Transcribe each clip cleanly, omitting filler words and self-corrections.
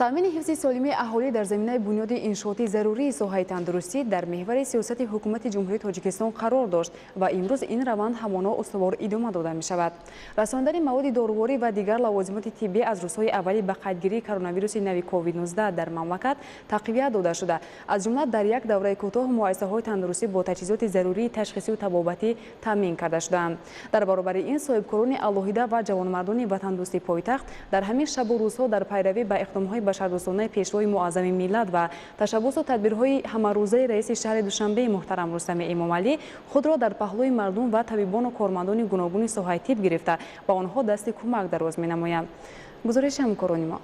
Таъмини ҳифзи солимии аҳолӣ дар заминаи бунёди иншооти зарурии соҳаи тандурустӣ дар меҳвари сиёсати Ҳукумати Ҷумҳурии Тоҷикистон қарор дошт ва имрӯз ин раванд ҳамоно устувор идома дода мешавад. Расондани маводи доруворӣ ва дигар лавозимоти тиббӣ аз рӯзҳои аввали ба қайдгирии коронавируси нави COVID-19 дар мамлакат тақвият дода шуда, аз ҷумла дар як давраи кӯтоҳ муассисаҳои тандурустӣ бо таҷҳизоти зарурии ташхисию табобатӣ таъмин карда шудаанд. Дар баробари ин, соҳибкорони алоҳида ва ҷавонмардони ватандӯсти пойтахт дар ҳамин шабу рӯзҳо дар пайравӣ ба иқдомҳои башардӯстонаи Пешвои муаззами миллат ва ташаббусу тадбирҳои ҳамарӯзаи раиси шаҳри Душанбеи муҳтарам Рустами Эмомалӣ худро дар паҳлӯи мардум ва табибону кормандони гуногуни соҳаи тиб гирифта, ба онҳо дасти кӯмак дароз менамоянд. Гузориши ҳамкорони мо.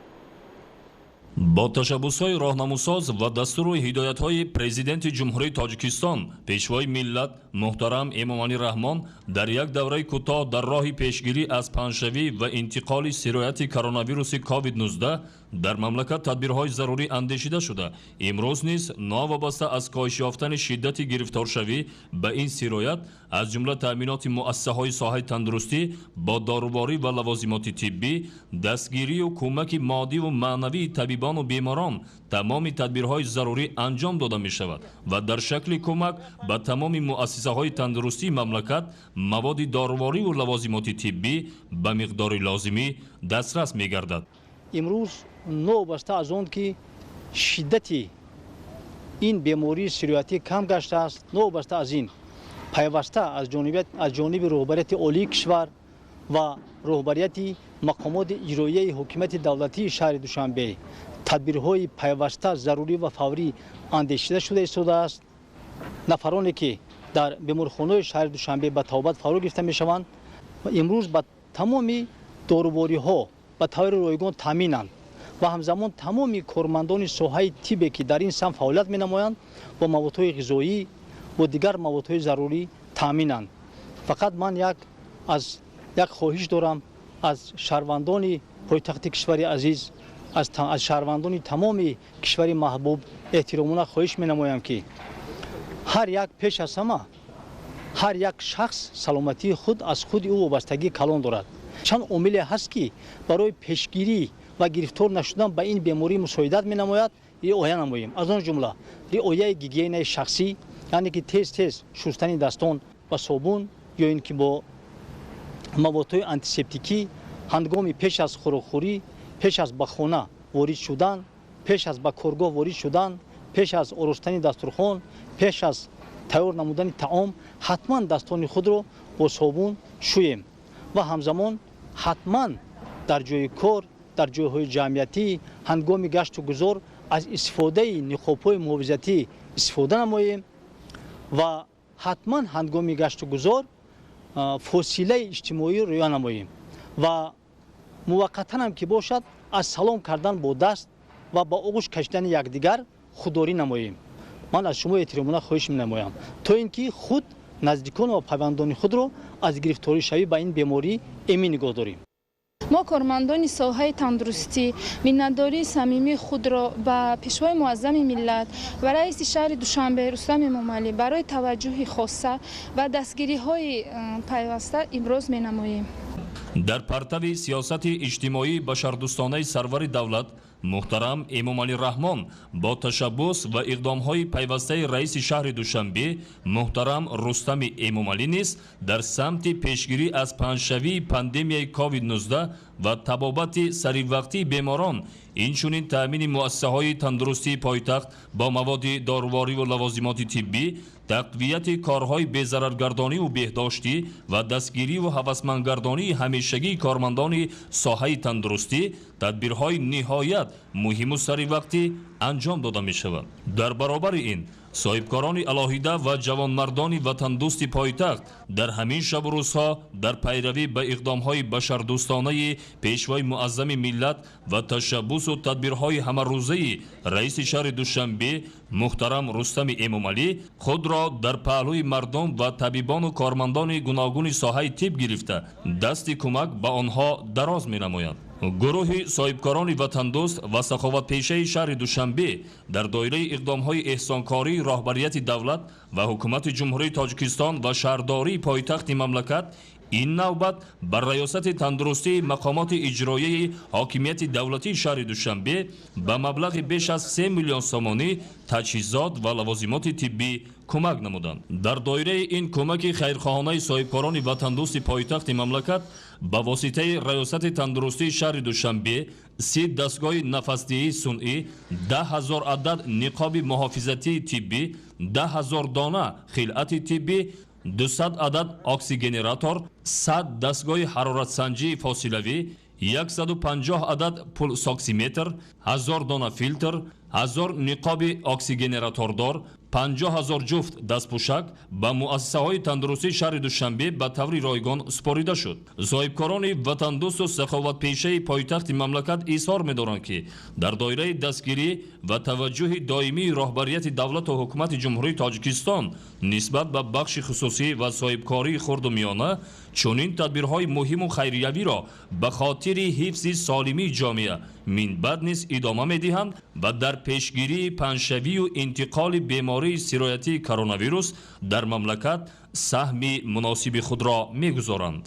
Бо ташаббусҳои роҳнамусоз ва дастуру ҳидоятҳои Президенти Ҷумҳурии Тоҷикистон, Пешвои миллат муҳтарам Эмомалӣ Раҳмон, дар як давраи кӯтоҳ дар роҳи пешгирӣ аз паҳншавӣ ва интиқоли сирояти коронавируси COVID-19 дар мамлакат тадбирҳои зарурӣ андешида шуда, имрӯз низ новобаста аз коҳиш ёфтани шиддати гирифторшавӣ ба ин сироят, аз ҷумла таъминоти муассисаҳои соҳаи тандурустӣ бо доруворӣ ва лавозимоти тиббӣ, дастгирию кӯмаки моддиву маънавии табибону беморон тамоми тадбирҳои зарурӣ анҷом дода мешавад ва дар шакли кӯмак ба тамоми муассисаҳои тандурустии мамлакат маводи дорувориву лавозимоти тиббӣ ба миқдори лозимӣ дастрас мегардад. Имрӯз, новобаста аз он ки шиддати ин бемории сироятӣ кам гаштааст, новобаста аз ин, пайваста аз ҷониби роҳбарияти олии кишвар ва роҳбарияти мақомоти иҷроияи ҳокимияти давлатии шаҳри Душанбе тадбирҳои пайваста, зарурӣ ва фаврӣ андешида шуда истодааст. Нафароне ки дар беморхонаҳои шаҳри Душанбе ба табобат фаро гирифта мешаванд ва имрӯз ба тамоми дорувориҳо ба таври ройгон таъминанд ва ҳамзамон тамоми кормандони соҳаи тиббе, ки дар ин самт фаъолият менамоянд, бо маводҳои ғизоӣ, бо дигар маводҳои зарурӣ таъминанд. Фақат ман як хоҳиш дорам аз шаҳрвандони пойтахти кишвари азиз, аз шаҳрвандони тамоми кишвари маҳбуб эҳтиромона хоҳиш менамоям, ки ҳар як, пеш аз ҳама ҳар як шахс саломатии худ аз худи ӯ вобастагии калон дорад. Чанд омиле ҳаст, ки барои пешгирӣ ва гирифтор нашудан ба ин беморӣ мусоидат менамояд, риоя намоем. Аз он ҷумла риояи гигиенаи шахсӣ, яъне ки тез тез шустани дастон ба собун ё ин ки бо маводҳои антисептикӣ ҳангоми пеш аз хӯрокхӯрӣ, пеш аз ба хона ворид шудан, пеш аз ба коргоҳ ворид шудан, пеш аз оростани дастурхон, пеш аз тайёр намудани таом ҳатман дастони худро бо собун шӯем ва ҳамзамон ҳатман дар ҷои кор, дар ҷойҳои ҷамъиятӣ ҳангоми гашту гузор аз истифодаи ниқобҳои муҳофизатӣ истифода намоем ва ҳатман ҳангоми гашту гузор фосилаи иҷтимоӣ риоя намоем ва муваққатан ҳам ки бошад, аз салом кардан бо даст ва ба оғӯш кашидани якдигар худдорӣ намоем. Ман аз шумо эҳтиромона хоҳиш менамоям, то ин ки худ, наздикон ва пайвандони худро аз гирифторишавӣ ба ин беморӣ эмин нигоҳ дорем. Мо, кормандони соҳаи тандурустӣ, миннатдории самимии худро ба Пешвои муаззами миллат ва раиси шаҳри Душанбе Рустам Эмомалӣ барои таваҷҷӯҳи хоса ва дастгириҳои пайваста иброз менамоем. Дар партави сиёсати иҷтимоии башардӯстонаи сарвари давлат муҳтарам Эмомалӣ Раҳмон бо ташаббус ва иқдомҳои пайвастаи раиси шаҳри Душанбе муҳтарам Рустами Эмомалӣ низ дар самти пешгирӣ аз паҳншавии пандемияи COVID-19 ва табобати саривақтии беморон, инчунин таъмини муассисаҳои тандурустии пойтахт бо маводи дорувориву лавозимоти тиббӣ, тақвияти корҳои безараргардониву беҳдоштӣ ва дастгириву ҳавасмандгардонии ҳамешагии кормандони соҳаи тандурустӣ тадбирҳои ниҳоят муҳиму саривақтӣ анҷом дода мешавад. Дар баробари ин, соҳибкорони алоҳида ва ҷавонмардони ватандӯсти пойтахт дар ҳамин шабу рӯзҳо дар пайравӣ ба иқдомҳои башардӯстонаи Пешвои муаззами миллат ва ташаббусу тадбирҳои ҳамарӯзаи раиси шаҳри Душанбе муҳтарам Рустами Эмомалӣ худро дар паҳлӯи мардум ва табибону кормандони гуногуни соҳаи тиб гирифта, дасти кӯмак ба онҳо дароз менамоянд. Гурӯҳи соҳибкорони ватандӯст ва саховатпешаи шаҳри Душанбе дар доираи иқдомҳои эҳсонкории роҳбарияти давлат ва Ҳукумати Ҷумҳурии Тоҷикистон ва шаҳрдории пойтахти мамлакат Ин навбат ба Раёсати тандурустии мақомоти иҷроияи ҳокимияти давлатии шаҳри Душанбе ба маблағи беш аз 3 миллион сомонӣ таҷҳизот ва лавозимоти тиббӣ кӯмак намуданд. Дар доираи ин кӯмаки хайрхоҳонаи соҳибкорони ватандӯсти пойтахти мамлакат ба воситаи Раёсати тандурустии шаҳри Душанбе 30 дастгоҳи нафасдиҳии сунъӣ, 10 000 адад ниқоби муҳофизатии тиббӣ, 10 000 дона хилъати тиббӣ, 200 адад оксигенератор, 100 дастгоҳи ҳароратсанҷии фосилавӣ, 150 адад пулсоксиметр, 1000 дона филтр, 1000 ниқоби оксигенератордор, 50 000 ҷуфт дастпӯшак ба муассисаҳои тандурустии шаҳри Душанбе ба таври ройгон супорида шуд. Соҳибкорони ватандӯсту саховатпешаи пойтахти мамлакат изҳор медоранд, ки дар доираи дастгирӣ ва таваҷҷӯҳи доимии роҳбарияти давлату ҳукумати Ҷумҳурии Тоҷикистон нисбат ба бахши хусусӣ ва соҳибкории хурду миёна чунин тадбирҳои муҳиму хайриявиро ба хотири ҳифзи солимии ҷомеа минбаъд низ идома медиҳанд ва дар пешгирии паҳншавию интиқоли бемории сироятии коронавирус дар мамлакат саҳми муносиби худро мегузоранд.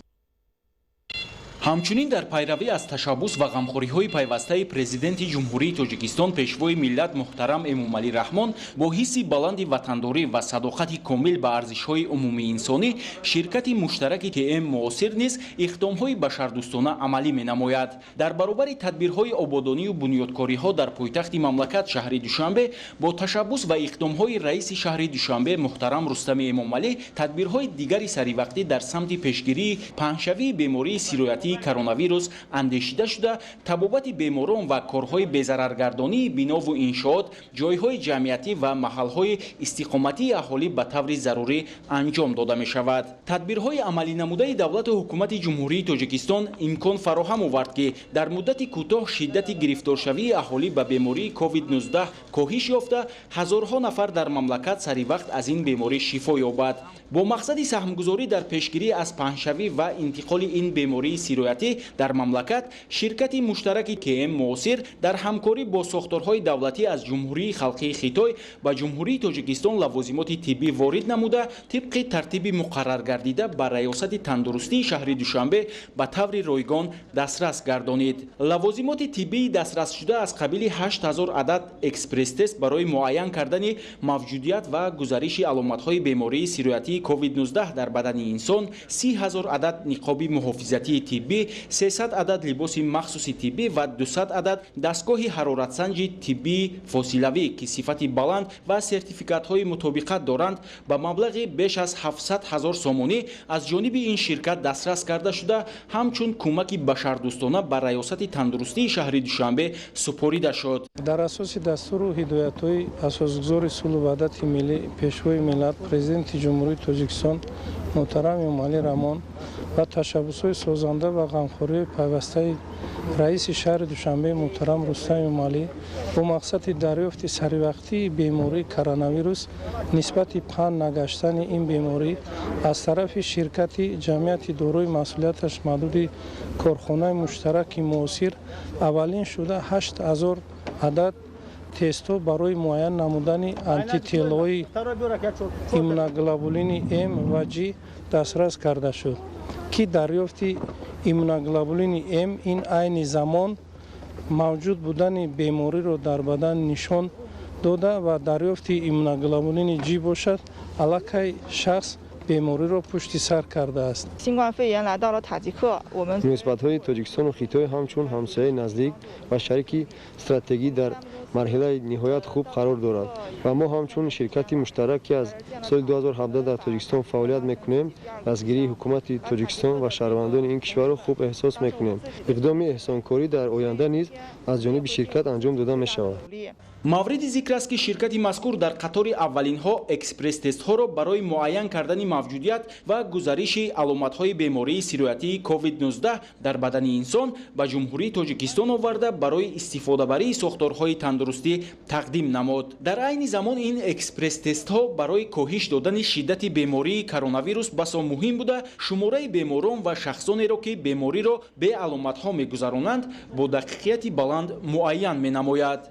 Ҳамчунин, дар пайравӣ аз ташаббус ва ғамхориҳои пайвастаи Президенти Ҷумҳурии Тоҷикистон, Пешвои миллат муҳтарам Эмомалӣ Раҳмон, бо ҳисси баланди ватандорӣ ва садоқати комил ба арзишҳои умумиинсонӣ, ширкати муштараки ТМ Муосир низ иқдомҳои башардӯстона амалӣ менамояд. Дар баробари тадбирҳои ободонию бунёдкориҳо дар пойтахти мамлакат, шаҳри Душанбе, бо ташаббус ва иқдомҳои раиси шаҳри Душанбе муҳтарам Рустами Эмомалӣ, тадбирҳои дигари саривақтӣ дар самти пешгирии паҳншавии бемории сироятии коронавирус андешида шуда, табобати беморон ва корҳои безараргардонии бинову иншоот, ҷойҳои ҷамъиятӣ ва маҳалҳои истиқоматии аҳолӣ ба таври зарурӣ анҷом дода мешавад. Тадбирҳои амалинамудаи давлату ҳукумати Ҷумҳурии Тоҷикистон имкон фароҳам овард, ки дар муддати кӯтоҳ шиддати гирифторшавии аҳолӣ ба бемории COVID-19 коҳиш ёфта, ҳазорҳо нафар дар мамлакат саривақт аз ин беморӣ шифо ёбад. Бо мақсади саҳмгузорӣ дар пешгирӣ аз паҳншавӣ ва интиқоли ин бемории сироятӣ дар мамлакат, ширкати муштараки ТМ Муосир дар ҳамкорӣ бо сохторҳои давлатӣ аз Ҷумҳурии Халқии Хитой ба Ҷумҳурии Тоҷикистон лавозимоти тиббӣ ворид намуда, тибқи тартиби муқарраргардида ба Раёсати тандурустии шаҳри Душанбе ба таври ройгон дастрас гардонид. Лавозимоти тиббии дастрасшуда аз қабили 8000 адад экспресс-тест барои муайян кардани мавҷудият ва гузариши аломатҳои бемории сироятии COVID-19 дар бадани инсон, 30 000 адад ниқоби муҳофизатии тиббӣ, 300 адад либоси махсуси тиббӣ ва 200 адад дастгоҳи ҳароратсанҷи тиббии фосилавӣ, ки сифати баланд ва сертификатҳои мутобиқат доранд, ба маблағи беш аз 700 ҳазор сомонӣ аз ҷониби ин ширкат дастрас карда шуда, ҳамчун кӯмаки башардӯстона ба Раёсати тандурустии шаҳри Душанбе супорида шуд. Дар асоси дастуру ҳидоятҳои Асосгузори сулҳу ваҳдати миллӣ, Пешвои миллат, Президенти Ҷумҳурии Тоҷикистон муҳтарам Эмомалӣ Раҳмон ва ташаббусҳои созанда ва ғамхориҳои пайвастаи раиси шаҳри Душанбе муҳтарам Рустам Эмомалӣ, бо мақсади дарёфти саривақтии бемории коронавирус, нисбати паҳн нагаштани ин беморӣ, аз тарафи ширкати ҷамъияти дорои масъулияташ маҳдуди корхонаи муштараки Муосир аввалин шуда 8000 адад тестҳо барои муайян намудани антителоҳои иммуноглобулини М ва Ҷ дастрас карда шуд, ки дарёфти иммуноглобулини М ин айни замон мавҷуд будани бемориро дар бадан нишон дода ва дарёфти иммуноглобулини Ҷ бошад, аллакай шахс бемориро пушти сар кардааст. Муносибатҳои Тоҷикистону Хитой ҳамчун ҳамсояи наздик ва шарики стратегӣ дар марҳилаи ниҳоят хуб қарор дорад ва мо ҳамчун ширкати муштарак, ки аз соли 2017 дар Тоҷикистон фаъолият мекунем, дастгирии ҳукумати Тоҷикистон ва шаҳрвандони ин кишварро хуб эҳсос мекунем. Иқдоми эҳсонкорӣ дар оянда низ аз ҷониби ширкат анҷом дода мешавад. Мавриди зикр аст, ки ширкати мазкур дар қатори аввалинҳо экспресс-тестҳоро барои муайян кардани мавҷудият ва гузариши аломатҳои бемории сироятии COVID-19 дар бадани инсон ба Ҷумҳурии Тоҷикистон оварда, барои истифодабарии сохторҳои тандурустӣ тақдим намуд. Дар айни замон ин экспресс-тестҳо барои коҳиш додани шиддати бемории коронавирус басо муҳим буда, шумораи беморон ва шахсонеро, ки бемориро беаломатҳо мегузаронанд, бо дақиқияти баланд муайян менамояд.